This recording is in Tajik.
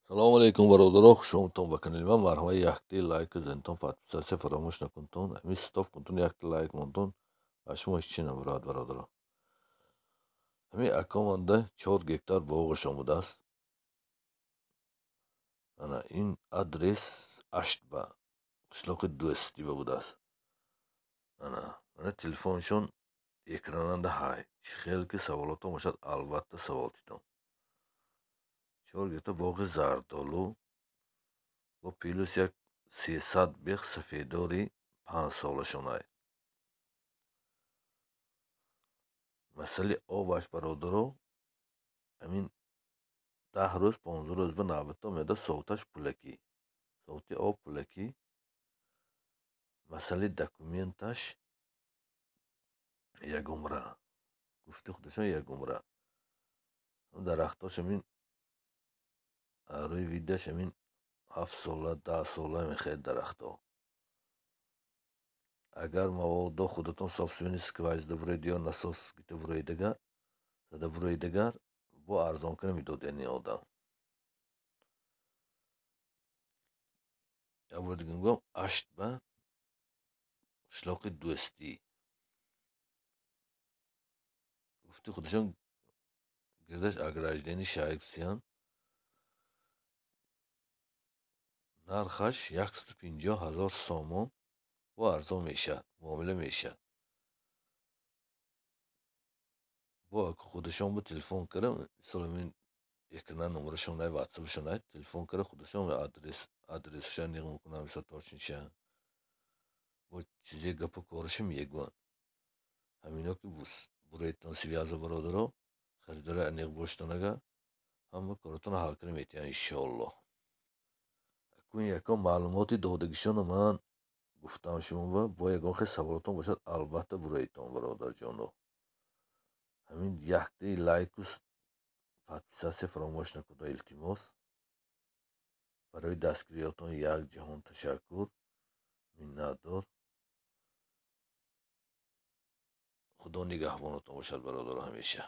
Салому алейкум, бародаро, хушомадтон ба канали ман. Марҳамат, якти лайк зентон, подписаться фаромӯш накунтон. Ҳамин стоп кунтон, якти лайк монтон, аз шумо ҳеч чи набурад, бародаро. Ҳамин акоманда 4 гектар боғашон будааст. Ана ин адрес Аштба, қишлоқи Дӯстиба будааст. Ана мана телефоншон экрананда ҳай. Чӣ хел ки саволотон бошад, албатта савол титон. 4 гектар боғи зардолу бо плюс як 300 бех сафедори 5 солашонай. Масъалаи обаш, бародаро, ҳамин 10 рӯз, 15 рӯз ба навбатто меояд, совташ пулакӣ. Совти об пулакӣ. Масъалаи документаш ягумра. Гуфти худашон ягумра. Дарахтош ҳамин рӯи видеош ҳамин 7 сола, 10 сола мехоҳед дарахтҳо. Агар маводо худатон собственный скважина буроед ё насос гита буроедагар, зада буроедагар, бо арзон кара медод ин одам. Як бор дига мегӯям, Аштба, қишлоқи Дӯстӣ. Гуфти худашон гирдаш ограждени шайксиян. Нархаш 150 000 сомон, бо арзон мешавад, муомила мешавад. Бо худашон бо телефон кара, мисол ҳамин экран номерашон ай, ватсапашон ай, телефон кара худашон адресашон ниғ мекунанд, мисол точниша. Бо чизе гапу кораша мегӯянд. Ҳамино ки буроедтон связо, бародаро, харидори аниқ боштон агар, ҳама коротонро ҳал кара метиҳанд иншоаллоҳ. Акун ягон маълумоти додагишонро ман гуфтам шумо, бо ягон хел саволотон бошад, албатта буроедтон, бародарҷоно. Ҳамин яктаи лайку подписаться фаромӯш накунед, илтимос. Барои дастгириётон як ҷаҳон ташаккур, миннатдор. Худо нигаҳбонатон бошад, бародаро, ҳамеша.